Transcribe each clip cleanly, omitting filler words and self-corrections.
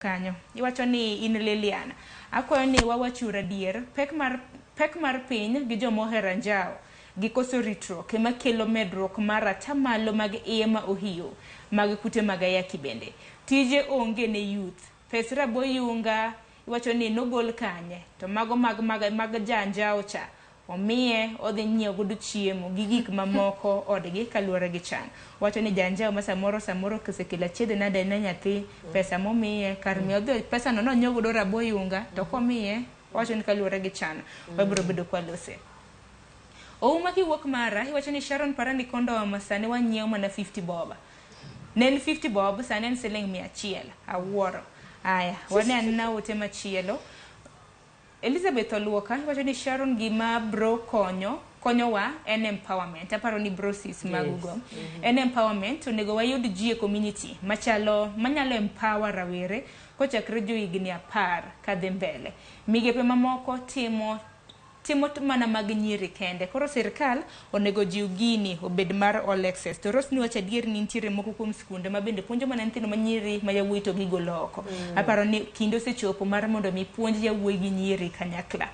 Kanyo. Iwacho ni in Lilian. Akwayo ni wawachuru adier, pek mar pek mar piny gi joma ohero anjawo gi koso ritruok ema kelo medruok mar atamalo mag iye ma ohiyo mag kute mag ayaki bende. Tije onge ne youth. Pes raboyunga iwacho ni nogol kanye to mago mag mag mag ja anjawo cha omiye odhi nyiewo godo chiemo gi gik mamoko odgi kaluwore gi chan. Wacho ni janjawo ma samoro samoro kosekelo achiedh nade ne nyathi, pesa momiye kar miyo odhi pesa no nonyiew godo raboyunga to komiye owacho ni kaluwore gi chan wabiro bedo kwalose. Ouma kiwuok mara iwacho ni Sharon para ni kondom sani wanyiewo mana 50 bob. Ne en 50 bob sani en siling 100. Awuoro. Aya, wane anena ote machielo. Elizabeth Oluoka wacho ni Sharon gima bro konyo konyowa en empowerment. Aparo ni brosis magugo. En empowerment onego wayud ji e community machalo manyalo empower rawere kochakre johigni 10 kadhi mbele. Migepe mamoko timo timo mana mag nyiri kende. Koro sirkal onego jiw gini obed mar all access. To Rose niwacho adier ni nitiere moko kuom skunde ma bende puonjo mana nyithindo ma nyiri ma yawuoyi to gigolo oko. Aparo ni kinde osechopo mar mondo mi puonj yawuoyi gi nyiri kanyakla.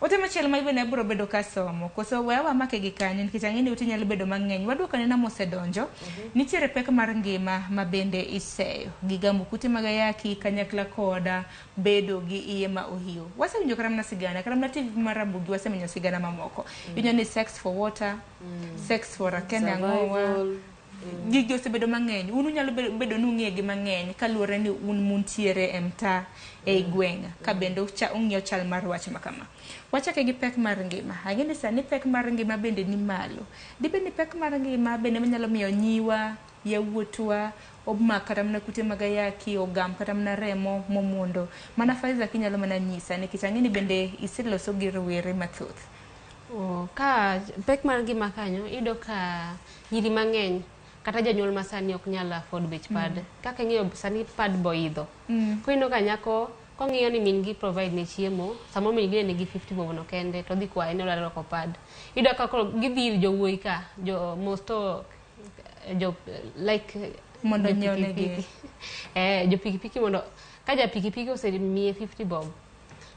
Ote machielo ma bende abiro bedo kasomo koso we wamake gi kanyo nikech ang'e ni ote nyalo bedo mang'eny. Waduoko anena mosedonjo. Nitiere pek mar ngima ma bende iseyo gi gamo kute mag ayaki kanyakla koda bedo gi iye ma ohiyo. Wasewinjo kata mana sigana, kata mana TV mar Ramogi wasemenyo sigana mamoko. Iwinjo ni sex for water, sex for akene ang'owa. Survival. Gigi osebedo mang'eny. Un unyalo bedo ni ung'eyo gi mang'eny kaluwore ni un muntiere e mtaa ei gweng' ka bende ung'iyo chal mar wach ma kama. Wachake gi pek mar ngima. Ang'e ni sani pek mar ngima bende ni malo. Dibed ni pek mar ngima bende manyalo miyo nyiwa, yawuotwa omak kata mana kute mag ayaki, ogam kata mana remo momondo. Mana Faiza kinyalo mana nyisa nikech ang'e ni bende iseloso gi rowere mathoth. Oh, ka pek mar ngima kanyo iyudo ka nyiri mang'eny kata janyuol masani ok nyal afford bech pad. Kaka ing'eyo sani pad boidho. Koro ineno ka nyako kong'iyo ni min gi provide ne chiemo, samoro min gi ne nigi 50 bob no kende to odhi kwaye ni odwa rwako pad. Iyudo ka koro gidhi ir jowuoyi ka, jo mosto jo like Mondo jo onyiew negi. pikipiki. Eh, jo pikipiki mondo ka ja pikipiki osemiye 50 bob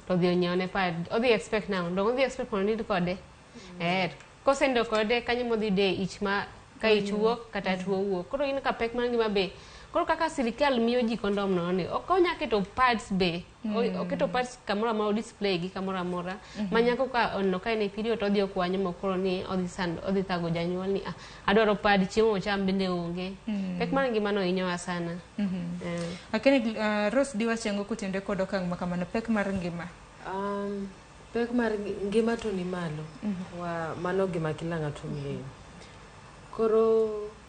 to odhi onyiew ne pad, odhi expect nang'o? Dong odhi expect mondo onind kode? Eh, kosenindo kode kanyo modhi yude ich ma ka ich wuok kata tuo wuok. Koro ineno ka pek mar ngima be. Koro kaka sirikal miyo ji kondom no ni ok onya keto pads be. Oketo pads kamoro amora, o display gi kamoro amora. Ma nyako ka oneno ka en e period to odhi okwanyo mokoro ni odhi sand, odhi thago janyuol ni ah, adwaro pad, chiemo mocham bende onge. Pek mar ngima no hinyowa sana. Eh. Akene Rose diwach ang'o kotenore kod okang' ma kamano pek mar ngima? Pek mar ngima to ni malo. Wa, mano gima kila ng'ato ong'eyo. Koro